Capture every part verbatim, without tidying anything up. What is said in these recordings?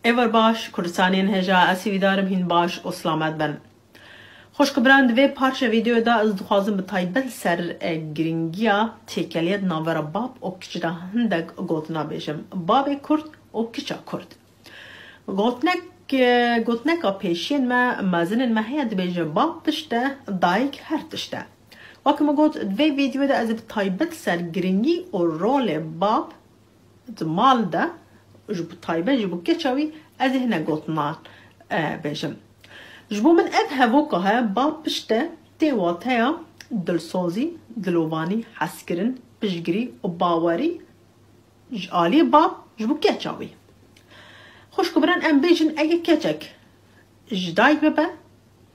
Êvar baş, Kurdistanên hêja, ez hîvîdar im hîn baş û silamet bin. Xwişk û biran, di vê parça vîdeoyê de ez dixwazim bi taybet li ser, e, giringiya têkeliya di navbera bab û kiç de hindek gotina bêjim. Babê Kurd û kiça Kurd. Gotinek, e, gotineka pêşiyên me, mezinên me heye, dibêje, bab pişt e, dayik her tişt e. Wek min got, di vê vîdeoyê de ez ê bi taybet ser giringî û rolê bab di mal de, ji bo taybet ji bo keça wî, ez ê hinek gotinan, e, bêjim. Ji bo min ev hevoka heye, bab pişt e, tê wateya dilsozî, dilovanî, hezkirin, piştgirî û bawerî ji aliyê bab ji bo keça wî. Xwişk û biran, em bêjin, eger keçek ji dayik bibe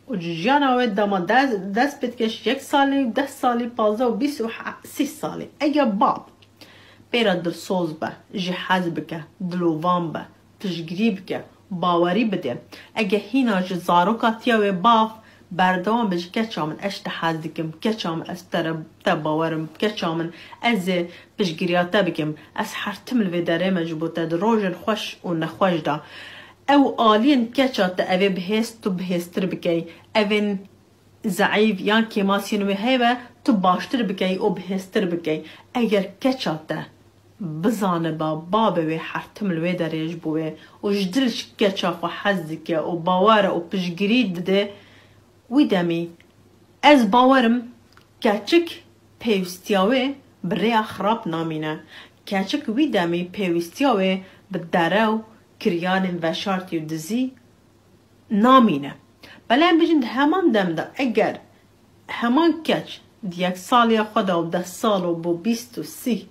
û ji jiyana wê dema dest, dest pê dike, ji yek salî, deh salî, pazdeh û bîst û he-, sî salî. Eger bab pê re dilsoz be, jê hez bike, dilovan be, piştgirî bike, bawerî bide. Eger hîna ji zarokatiya wê bav berdewam be, ji keça min, ez ji te hez dikim, keça min, ez te re, te bawer im, keça min, ez ê piştgiriya te bikim, ez her tim li vê derê me ji bo te di rojên xweş û nexweş de. Ew aliyên keça te, ev ê bihêz, tu bihêztir bikey. Evên zeîf yan kêmasiyên wê heye, tu baştir bikey û bihêztir bikey. Eger keça te bizaniba, babê wê her tim li wê derê ji bo wê û ji dil ji keça xwe hez dike û bawer e û piştgirî dide, wî demî ez bawer im keçik pêwîstiya wê bi rêya xirab namîne. Keçik wî demî pêwîstiya wê bi dere û kiryarên veşartî û dizî namîne. Belê em bêjin di heman dem de eger heman keç di yek saliya xwe de û deh sal û bo bîst û sî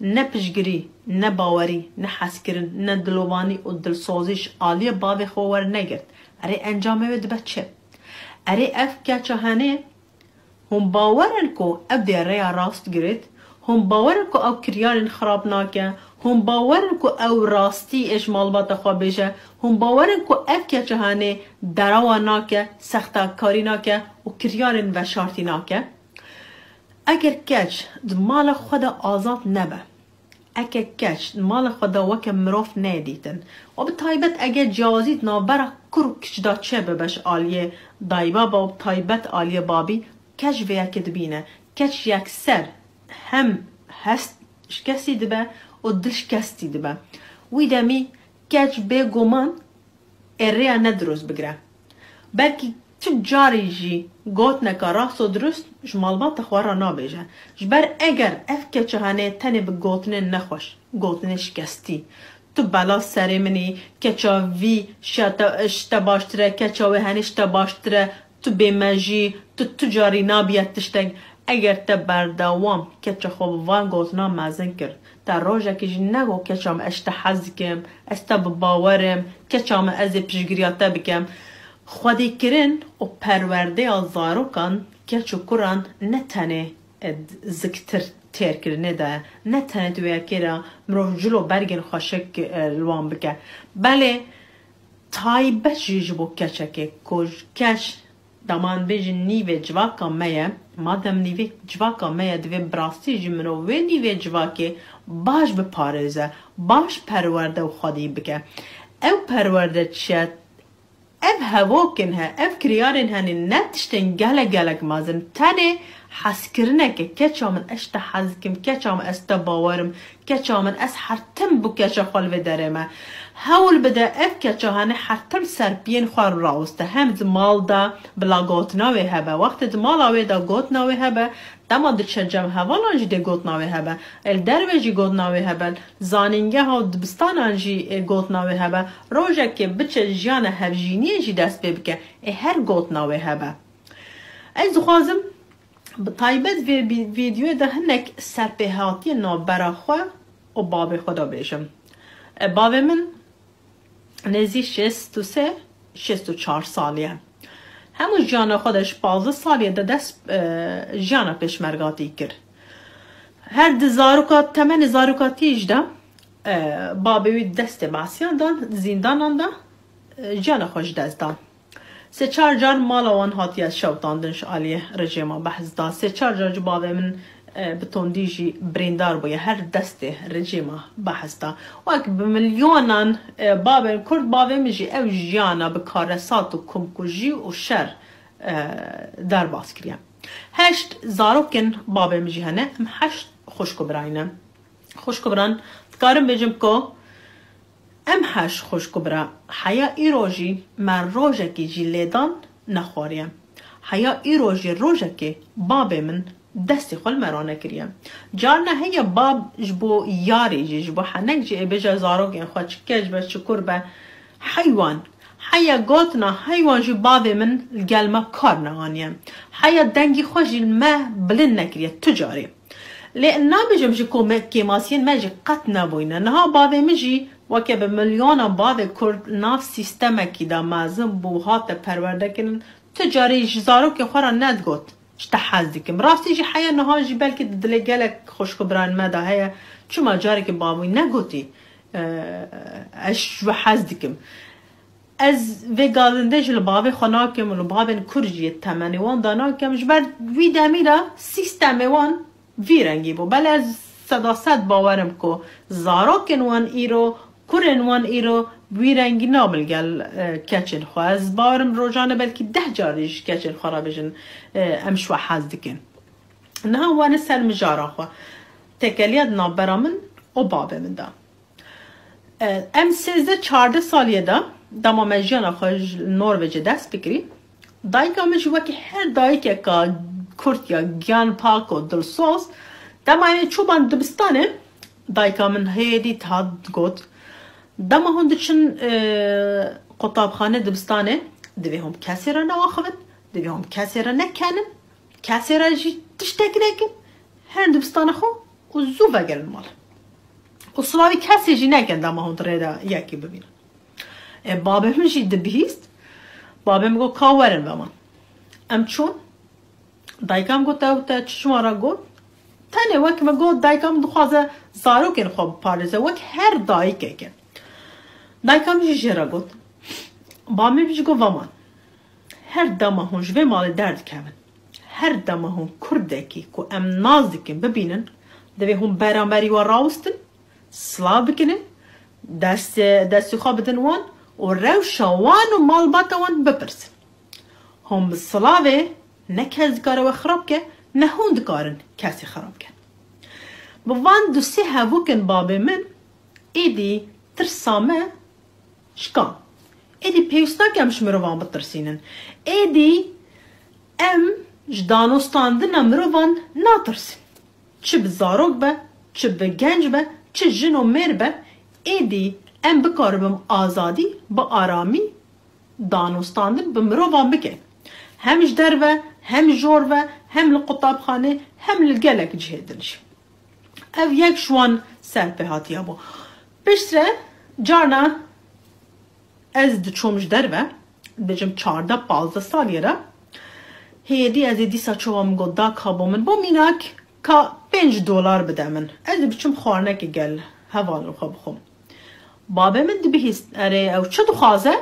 ne piştgirî, ne bawerî, ne hezkirin, ne dilovanî û dilsozî ji aliyê bavê xwe wernegirt, erê encamê wê dibe çi? Erê ev keça henê Hûn bawer in ku ev dê rêya rast girêt? Hûn bawer in ku ew kiryarên xirab nake? Hûn bawer in ku ew rastî ê ji malbata xwe bêje? Hûn bawer in ku ev keça henê derewa nake, sextekarî nake û kiryarên veşartî nake? Eger keç di mala xwe de azad nebe, eke keç di mala xwe de weke mirov neyê dîtin û bi taybet eger ciyawazî di navbera kur û kiç de çêbibe ji aliyê dayîbaba û bi taybet aliyê babî, keç vê yekê dibîne. Keç yekser hem hest şikestî dibe û dil şikestî dibe. Wî demî keç bêguman ê rêya ne dirust bigire. Belkî tu carî jî gotineka rast û dirust ji malbata xwe re nabêje. Ji ber eger ev keça henê tenê bi gotinên nexweş, gotinên şikestî, tu bela serê min î, keça vî ji te, ji te baştir e, keça wê henê ji te baştir e, tu bêmejî, tu, tu carî nabiye tiştek. Eger te berdewam keça xwe bi van gotinan mezin kir, te rojekê jî negot, keça min ez ji te hez dikim, ez te bi bawer im, keça min ez ê piştgiriya te bikim. Xwedîkirin û perwerdeya zarokan, keç û kuran ne tenê, e, ziktir têrkirinê de ye, ne tenê di wê yekê de mirov cil û bergên xweşik, e, li wan bike. Belê taybet jî ji bo keçekê ku keç, dema em bêjin nîvê civaka me ye, madem nîvê civaka me ye, divê bi rastî jî mirov wê nîvê civakê baş biparêze, baş perwerde û xwedî bike. Ew perwerde çi ye? Ev hevokên he, ev kiryarên henê ne tiştên gelek gelek mezin, tenê hezkirineke, keça min ez ji te hez dikim, keça min ez te bawer im, keça min ez her tim bi keça xwe li vê derê me. Hewl bide ev keça henê her tim serpiyên xwe rawiste. Hem di mal de bila gotina wê hebe. Wextê di mala wê de gotina wê hebe, dema diçe cem hevalan jî dê gotina wê hebe. Ê li derve jî gotina wê hebe. Zanîngeha û dibistanan jî, ê, gotina wê hebe. Rojekê biçe jiyana hevjîniyê jî dest pê bike, ê her gotina wê hebe. Ez dixwazim bi taybet vê bî-, vîdeoyê de hinek serpêhatiyên navbera xwe û bavê xwe de bêjim. E, bavê min nêzî şêst û sê, şêst û çar salî ye. Hemû jiyana xwe de ji pazdeh salî de dest, e, jiyana pêşmergatî kir. Her di zaroka, temenê zarokatiyê jî de, e, babê wî destê masiyan dan, di zîndanan de, e, jiyana xwe ji dest dan. Sê çar car mala wan hatiye şewitandin ji aliyê rejîma Behs de. Sê çar car jî bavê min, e, bi tondî jî birîndar bûye. Her destê rejîma behs da. Wek bi milyonan, e, bavên Kurd, bavê min jî ew jiyana bi karesat û komkujî û şer, e, derbas kiriye. Heşt zarokên bavê min jî hene, em heşt xwişk û birayî ne. Xwişk û biran, dikarim bêjim ku em heşt xwişk û bira heya îro jî me rojekî jî lêdan nexwariye. Heya îro jî rojekê babê min destê xwe li me ranekiriye. Carna heye bab ji bo yarê jî, ji bo henek jî ê bêje zarokên xwe çi keç be, çi kur be, heywan. Heya gotina heywan jî bavê min li gel me kar neaniye. Heya dengî xwe jî li me bilind nekiriye tu carê. Lê nabêjim ji ku me kêmasiyên me jî qet nebûyne. Niha bavê min jî weke bi milyonan bavê Kurd nav sîstemekî de mezin bû, hate perwerdekirin, tu carê ji zarokê xwe re nedigot, ji te hez dikim. Rastî jî heya niha jî belkî di dilê gelek xwişk û birayên me de heye. Çima carekê bavê wî negotî, e, ez ji we hez dikim. Ez vê gazinde jî li bavê xwe nakim û li bavên Kurd jî yê temenê wan de nakim. Ji ber wî demî de sîstemê wan vî rengî bû. Belê ez seda sed bawerim ku zarokên wan îro, kurên wan îro bi wî rengî nabin gel, e, keçên xwe. Ez bawerim rojane belkî deh carî ji keçên xwe re bêjin, e, em ji we hez dikin. Niha wane ser mijara xwe. Têkeliya di navbera min û babê min de. E, em sêzdeh çardeh saliyê de dema me jiyana xwe ji Norvêcê dest bikirî, dayika min jî wekî her dayikeka Kurd ya giyan pak û dilsoz, dema em ê çûban dibistanê, dayika min hêdî dihat digot, dema hûn diçin, e, qutabxanê dibistanê, divê hûn kesê re neaxivin, divê hûn kesê re nekenin, kesê re jî tiştek nekin, herin dibistana xwe û zû vegerin mal. Û silavî kesê jî nekin dema hûn di rê de yekî bibînin. E, babê min jî dibihîst. Babê min got, ka werin ve man. Em çûn. Dayika min got, ew te çi ji wan re got? Tenê wek min got, dayika min dixwaze zarokên xwe biparêze, wek her dayikeke. Dayika min jî jê re got. Babê min jî got, va man. Her dema hûn ji vê malê derdikevin, her dema hûn kurdekî ku em nas dikin bibînin, divê hûn beramberî wan rawistin, silav bikinin, dest, destê xwe bidin wan û rewşa wan û malbata wan bipirsin. Hûn bi silavê ne kes dikare we xirab ke, ne hûn dikarin kesê xirab ken. Bi van du sê hevokên babê min êdî tirsa me şikan. Êdî pêwîst nake em ji mirovan bitirsînin. Êdî em ji danûstandina mirovan natirsin. Çi bi zarok be, çi bi genc be, çi jin û mêr be, êdî em bikaribin azadî, bi aramî danûstandin bi mirovan bikin. Hem ji derve, hem ji jor ve, hem li qutabxanê, hem li gelek cihê din jî. Ev yek ji wan serpêhatiya bû. Piştre carna ez diçûm ji derve, dibêjim çardeh pazdeh saliyê re. Hêdî ez ê dîsa çawa min got, da ka bo min. Bo mînak ka pênc dolar bide min. Ez ê biçim xwarinekê gel hevalên xwe bixwim. Babê min dibihîst, erê, ew çi dixwaze?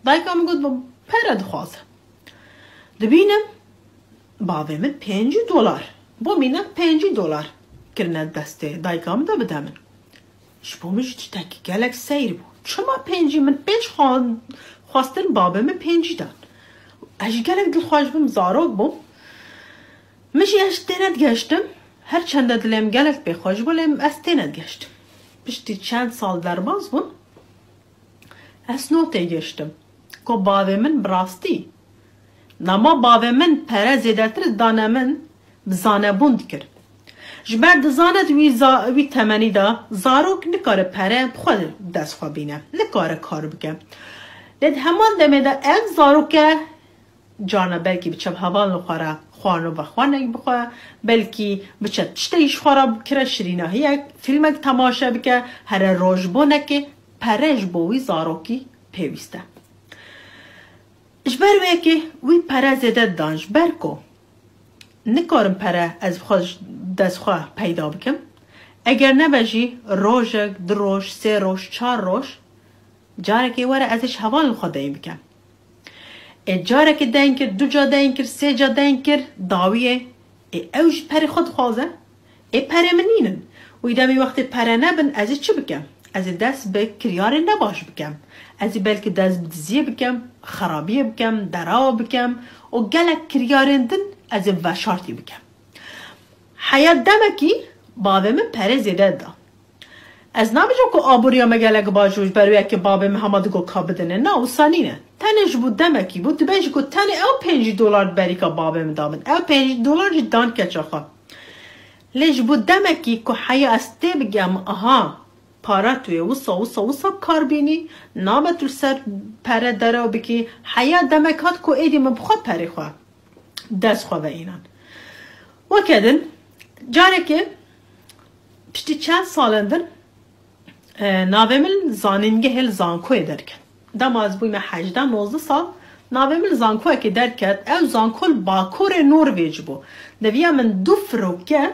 Dayika min got, pere dixwaze. Dibînim, bavê min pêncî dolar, bo mînak pêncî dolar kirine destê dayika min de bide min. Ji bo min jî tiştekî gelek seyr bû. Çima pêncî? Min pênc xwa-, xwestin, bavê min pêncî dan. Ez jî gelek dilxweş bûm, zarok bûm. Min jî ez têne digeştim. Her çende dilê min gelek pê xweş bû, lê ez têne digeştim. Piştî çend sal derbas bûn, ez notê giştim ku bavê min bi rastî, dema bavê min pere zêdetir dane min, bi zanebûn dikir. Ji ber dizane di wî za-, wî temenî de zarok nikare pere bi xwe dest xwe bîne, nikare kar bike. Lê di heman demê de ev zaroke carna belkî biçe bi hevalên xwe re xwarin û vexwarinek bixwe, belkî biçe tiştek ji xwe re bikire, şirînahiyek, fîlmek temaşe bike, here rojbonekê pere ji bo wî zarokî pêwîst e. Ji ber wê yekê wî pere zêde didan, ji ber ku nikarim pere ez bi xwe ji dest xwe peyda bikim. Eger nebe jî rojek, du roj, sê roj, çar roj, carekê were ez ê ji hevalên xwe deyn bikim. Ê carekê deyn kir, du ca deyn kir, sê ca deyn kir, dawiyê. Ê ew jî perê xwe dixwaze. Ê perê min nînin. Wî demê wextê pere nebin, ez ê çi bikem? Ez ê dest bi kiryarên nebaş bikem. Ez ê belkî dest bi diziyê bikem, xerabiyê bikem, derawa bikem û gelek kiryarên din ez ê veşartî bikem. Heya demekî bavê min perê zêde da. Ez nabêjim ku aboriya me gelek baş bû, ji ber wê yekê babê min hema digot ka bidine. Na, wisa nîne. Tenê ji bo demekî bû, dibêjî ku tenê ew pêncî dolar berîka babê min dabin. Ew pêncî dolar jî dan keça xwe. Lê ji bo demekî ku heya ez tê bigem, aha, para tu yê wisa, wisa, wisa bi kar bînî, nabe tu li ser pere derew bikî, heya demek hat ku êdî min bi xwe perê xwe dest xwe ve înan. Weke din, carekê piştî çend salên din, e, navê min zanîngehê li zankoyê derket. Dema ez bûyme hejdeh nozdeh sal, navê min li zankoyekê derket, ew zanko li bakurê Norvêc bû. Deviya min du firoke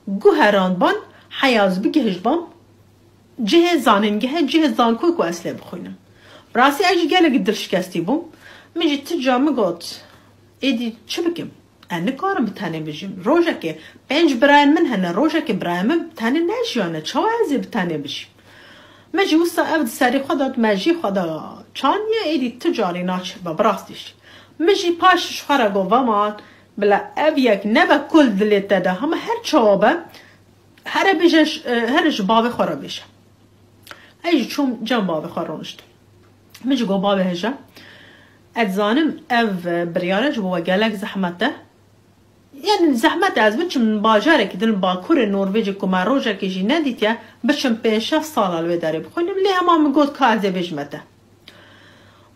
guherandban, heya ez bigihiştbam cihê zanîngehê, cihê zankoyê ku ez lê bixwînim. Bi rastî ez jî gelekî dilşikestî bûm. Min jî tu cara min got, êdî çi bikim? Ez nikarim bi tenê bijîm. Rojekê pênc birayên min hene, rojekê birayên min bi tenê nejiyane. Çawa ez ê bi tenê bijîm? Min jî wisa ev di serê xwe de, di mejiyê xwe de çaniye, êdî tu carî naçêbe, bi rastî jî. Min jî paş ji xwe re got, va man, bila ev yek nebe ku li dilê te de, hema her çawa be, here bêje, j-, e, here ji bavê xwe re bêje. Ez jî çûm cem bavê xwe roniştim. Min jî got, bavê hêja, ez dizanim ev, e, biryar e ji bo we gelek zehmet e. Yani zehmet e ez biçim bajarekî din, bakurê Norvêcê ku me rojekê jî nedîtiye, biçim pênc şeş sala li wê derê bixwînim. Lê hema min got, ka ez ê bêjime te.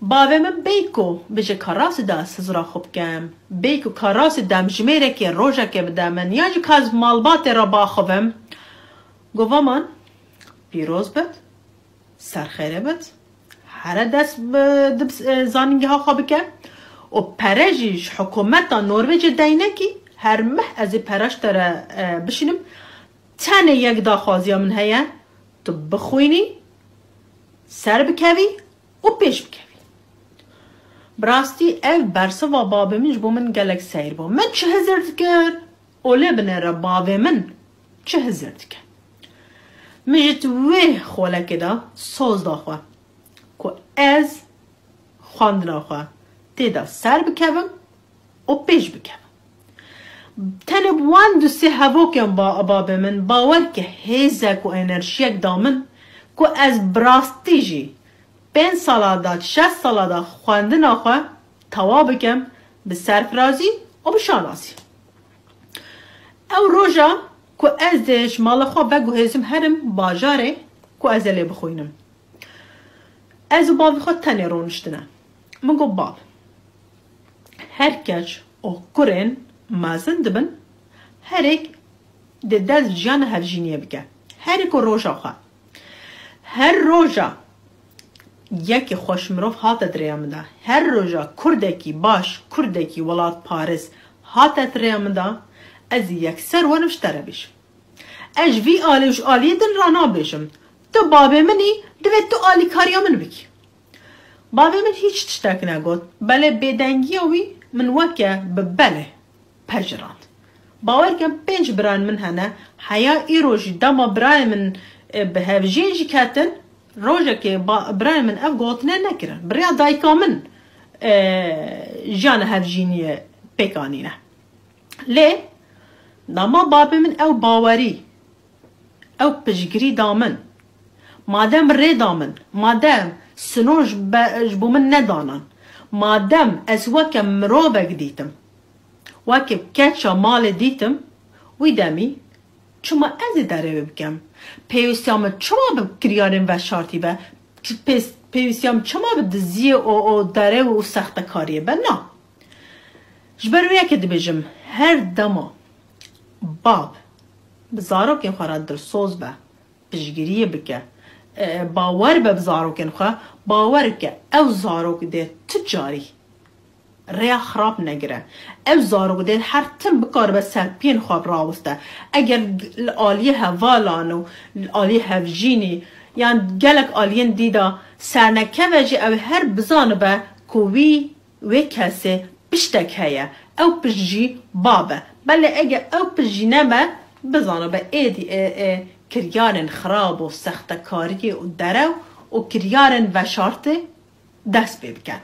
Bavê min bêyî ku bêje ka rastî de ez hizra xwe bikem, bêyî ku ka rastî demjimêrekê rojekê bide min, yan jî ka ez malbatê re baxivim. Got, va man, pîroz bit, ser xêrê bit, here dest bi, di, e, zanîngeha xwe bike û pere jî ji hikûmeta Norvêcê deynekî, her meh ez ê pere ji te re, e, bişînim. Tenê yek daxwaziya min heye, tu bixwînî, ser bikevî û pêş bikevî. Bi rastî ev bersiva babê min ji bo min gelek seyr bû. Min çi hizir dikir û lê binêre bavê min çi hizir dike. Min ji wê xolekê de soz da xwe ku ez xwendina xwe tê de ser bikevim û pêş bikevim. Tenê bi wan du sê hevokên ba-, babê min bawer ke hêzek û enerjiyek da min ku ez bi rastî jî pênc sala da, şeş sala da xwendina xwe tewa bikim bi serfirazî û bi şanasî. Ew roja ku ez dê ji mala xwe veguhêzim herim bajarê ku ez ê lê bixwînim. Ez û bavê xwe tenê roniştine. Min got, bav, her keç û kurên mezin dibin, herêk dê dest jiyana hevjîniyê bike. Herêk û roja xwe. Her roja yekê xweş mirov hate di rêya min de. Her roja kurdekî baş, kurdekî welatparêz hate di rêya min de, ez ê yekser werim ji te re bêjim. Ez ji vî alî û ji aliyê din re nabêjim. Tu bavê min î, divê tu alîkariya min bikî. Bavê min hîç tiştek negot. Belê bêdengiya wî min weke bi belê pejirand. Bawer ke pênc birayên min hene, heya îro jî dema birayên min, e, bi hevjîn jî ketin, rojekê ba-, birayên min ev gotine nekirin. Bi rêya dayika min, e, jiyana hevjîniyê pêk anîne. Lê dema babê min ew bawerî, ew piştgirî da min, madem rê da min, madem sino ji be-, ji bo min nedanan, madem ez weke mirovek dîtim, weke keça malê dîtim, wî demî çima ez ê derê wê bikem? Pêwîstiya min çima bi kiryarên veşartî be? Pês-, pêwîstiya min çima bi diziyê û, û derê û sextekariyê be? Na. Ji ber wê yekê dibêjim, her dema bab bi zarokên xwe re dilsoz be, piştgiriyê bike, e, bawer be bi zarokên xwe, bawer ke ew zarok dê tu carî rêya xirab negire. Ew zarok dê her tim bikaribe serpiyên xwe rawiste. Eger li aliyê hevalan û li aliyê hevjînî yan gelek aliyên dî de sernekeve jî, ew ê her bizanibe ku wî, wê kesê piştek heye. Ew pişt jî bab e. Belê eger ew pişt jî nebe, Bizanibe êdî ê, ê kiryarên xirab û sextekariyê û derew û kiryarên veşartê dest pê bikin.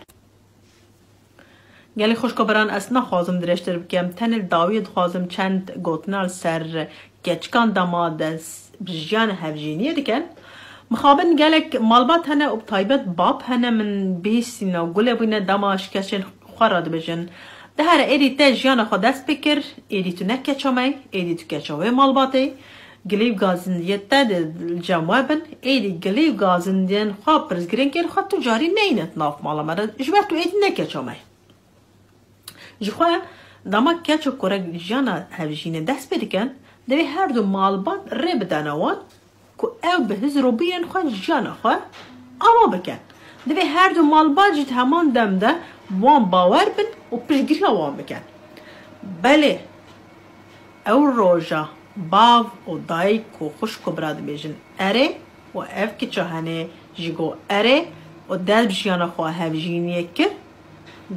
Gelê xwişk û biran, ez naxwazim dirêjtir bikim, tenê li dawiyê dixwazim çend gotina li ser keçikan dema dest bi jiyana hevjîniyê dikin. Mixabin gelek malbat hene û bi taybet bab hene min bihîstîne û gule bûne dema ji keçên xwe re dibêjin, de here êdî te jiyana xwe dest pê kir, êdî tu ne keça me yî, êdî tu keça wê malbatê yî. Gilî û gazindiyê te di cem we bin, êdî gilî û gazindiyên xwe, pirsgirêkên xwe tu carî neyne di nav mala me de, ji ber tu êdî ne keça me yî. Ji xwe dema keç û kurek jiyana hevjînê dest pê dikin, divê her du malbat rê bidene wan ku ew bi hizr û bîrên xwe jiyana xwe ava bikin. Divê her du malbat jî di heman dem de wan bawer bin û piştgiriya wan bikin. Belê, ew roja bav û dayik û xwişk û bira dibêjin erê û ev kiça hene jî got erê û dest bi jiyana xwe hevjîniyê kir,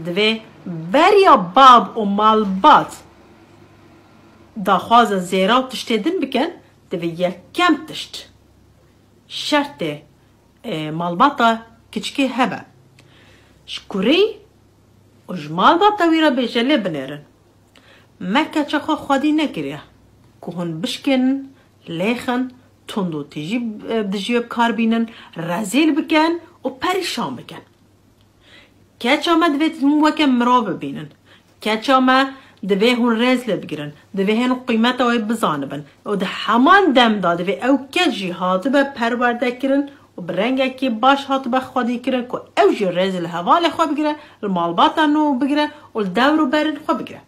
divê beriya bav û malbat daxwaza zêra û tiştê din bikin, divê yekem tişt şertê, e, malbata kiçikê hebe. Ji kurî û ji malbata wî re bêje lê binêrin. Me keça xwe xwedî nekiriye ku hûn bişkênin, lêxin, tund û tîjî, e, dijî wê bi kar bînin, rezîl bikin û perîşan bikin. Keça me divê hûn weke mirov bibînin. Keça me divê hûn rêz lê bigirin. Divê hûn qîmeta wê bizanibin. Û di heman dem de divê ew keç jî hatibe perwerdekirin û bi rengekî baş hatibe xwedîkirin ku ew jî rêz li hevalê xwe bigire, li malbata nû bigire û li dewr û berên xwe bigire.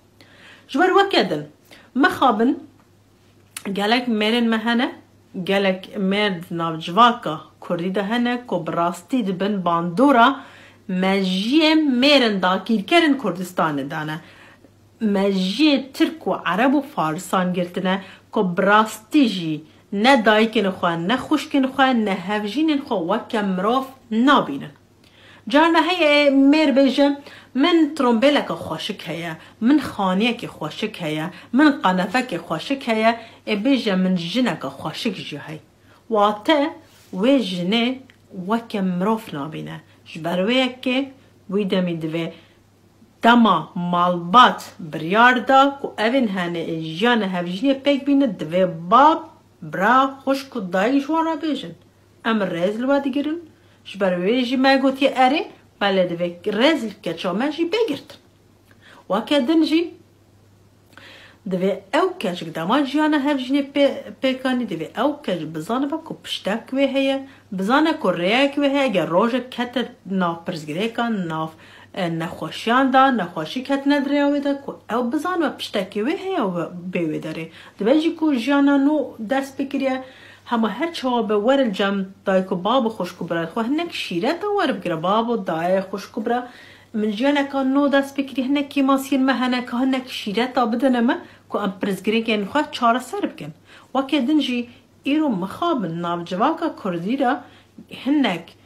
Ji ber weke din, mixabin gelek mêrên me hene, gelek mêr di navcivaka kurdî de hene ku bi rastî di bin bandora mejiyê mêrên dakîrkerên Kurdistanê de ne. Mejiyê Tirk û Ereb û Farisan girtine ku bi rastî jî ne dayikên xwe, ne xwişkên xwe, ne hevjînên xwe weke mirov nabînin. Carna heye mêr bêje, min trombêleke xweşik heye, min xaniyekê xweşik heye, min qenefekê xweşik heye, ê bêje min jineke xweşik jî heye. Wate wê jinê weke mirov nabîne. Ji ber wê yekê wî demî divê dema malbat biryar da ku evên hene ê jiyana hevjînê pêk bîne, divê bab, bira, xwişk û dayik ji wan re bêjin. Em rêz li we digirin, ji ber wê jî me gotiye erê, belê divê rêz li keça me jî bê girtin. Weke din jî divê ew keçik dema jiyana hevjînê pê-, pêk anî, divê ew keç bizanibe ku piştek wê heye, bizane ku rêyek wê heye, eger rojek kete nav pirsgirêkan, nav, e, nexweşiyan de, nexweşî ketine di rêya wê de, ku ew bizanibe piştekê wê heye û bê wê derê. Dibe jî ku jiyana nû dest pê kiriye, hema her çawa be were li cem dayik û bab û xwişk û birayê xwe hinek şîreta were bigire. Bab û dayê, xwişk û bira, min jiyaneka nû dest pê kiriye, hinek kêmasiyên me hene ka hinek şîreta bidine me ku em pirsgirêkên xwe çareser bikin. Weke din jî îro mixabin nav civaka kurdî de hinek,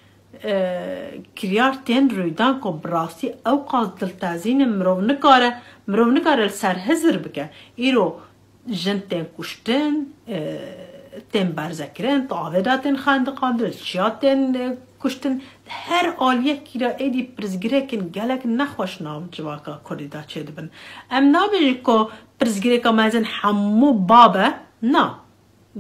e, kiryar tên rûydan ku bi rastî ew qas diltezînin mirov nikare, mirov nikare li ser hizir bike. Îro jin tên kuştin, e, tên berzekirin, di avê de tên xendiqandin, li çiya tên, e, kuştin. Di her aliyekî de êdî pirsgirêkên gelek nexweş nav civaka kurdî de çêdibin. Em nabêjin ku pirsgirêka mezin hemû bab e, na.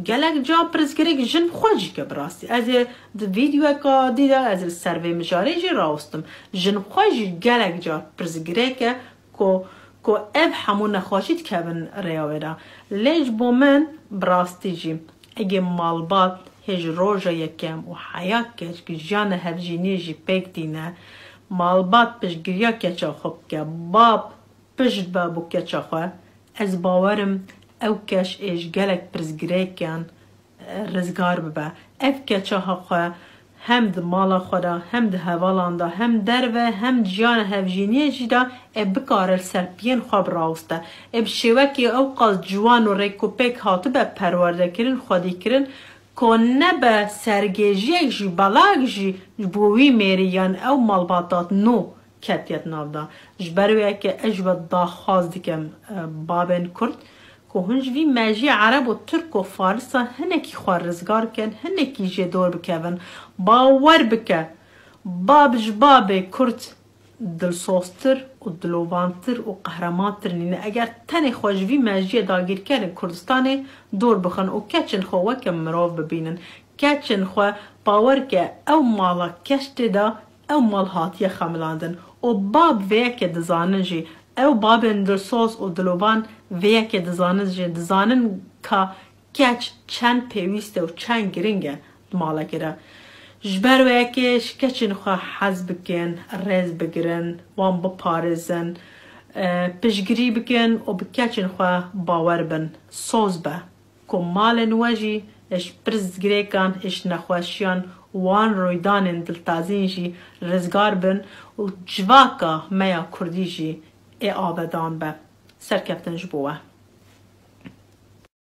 Gelek car pirsgirêk jin xwe jî ke bi rastî. Ez ê di vîdeoyeka dî de ez ê li ser vê mijarê jî rawestim. Jin xwe jî gelek car pirsgirêk e ku, ku ev hemû nexweşî dikevin rêya wê de. Lê ji bo min bi rastî jî egê malbat hê ji roja yekem û heya keç jiyana hevjîniyê jî pêk tîne, malbat piştgiriya keça xwe bike, bab pişt be bo keça xwe, ez bawer im ew keç ê ji gelek pirsgirêkan, e, rizgar bibe. Ev keça xwe hem di mala xwe de, hem di hevalan de, hem derve, hem di jiyana hevjîniyê jî de ê bikare li ser piyên xwe birawiste. Ê bi şêwekê ew qas ciwan û rêkûpêk hatibe perwerdekirin, xwedîkirin, ku nebe sergêjiyek jî, belayek jî ji bo wî mêrî yan ew malbata nû ketiye di nav de. Ji ber wê yekê ez ji we daxwaz dikim, e, babên Kurd, ku Hûn ji vî mejiyê Ereb û Tirk û Farisan hinekî xwe rizgar bikin, hinekî jê dor bikevin. Bawer bike, bab ji babê Kurd dilsoztir û dilovantir û qehremantir nîne. Eger tenê xwe ji vî mejiyê dagîrkerên Kurdistanê dor bixin û keçên xwe weke mirov bibînin, keçên xwe bawer ke ew mala keç tê de, ew mal hatiye xemilandin û bab vê yekê dizanin jî, ew babên dilsoz û dilovan vê yekê dizanin jî, dizanin ka keç çend pêwîst e û çend giring e di malekê de. Ji ber wê yekê ji keçên xwe hez bikin, rêz bigirin, wan biparêzin, e, piştgirî bikin û bi keçên xwe bawer bin. Soz be ku malên we jî ji pirsgirêkan, ji nexweşiyan wan rûydanên diltazîn jî rizgar bin û civaka me ya Kurdî jî ê avedan be. Serkeftin ji bo we.